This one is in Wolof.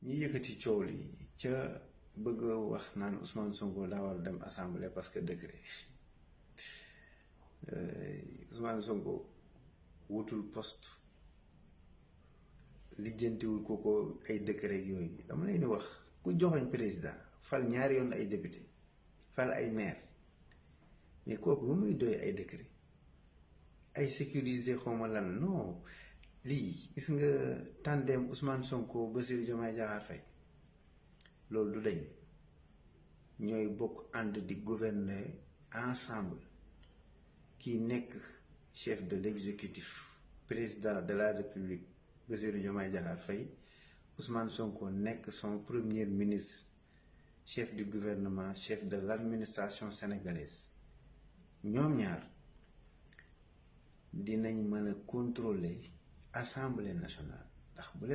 ñi yëkkati coow li ca bëgg a wax naan Ousmane Sonko daa war a dem assemblée parce que décret Ousmane Sonko wutul poste lijjantiwul ko ay décret yooyu dama leen di wax ku joxoñ président fal ñaari yoon ay député fal ay maire mais kooku lu muy doy ay décret ay sécuriser xawma lan non lii gis nga tandem Ousmane Sonko Bassirou Diomaye Diakhar Faye loolu du dañ ñooy bokk ànd di gouverner ensemble kii nekk chef de l'exécutif président de la république Bassirou Diomaye Diakhar Faye Ousmane Sonko nekk son premier ministre chef du gouvernement chef de l'administration sénégalaise ñoom ñaar dinañ mën a contrôler assemblée nationale ndax bu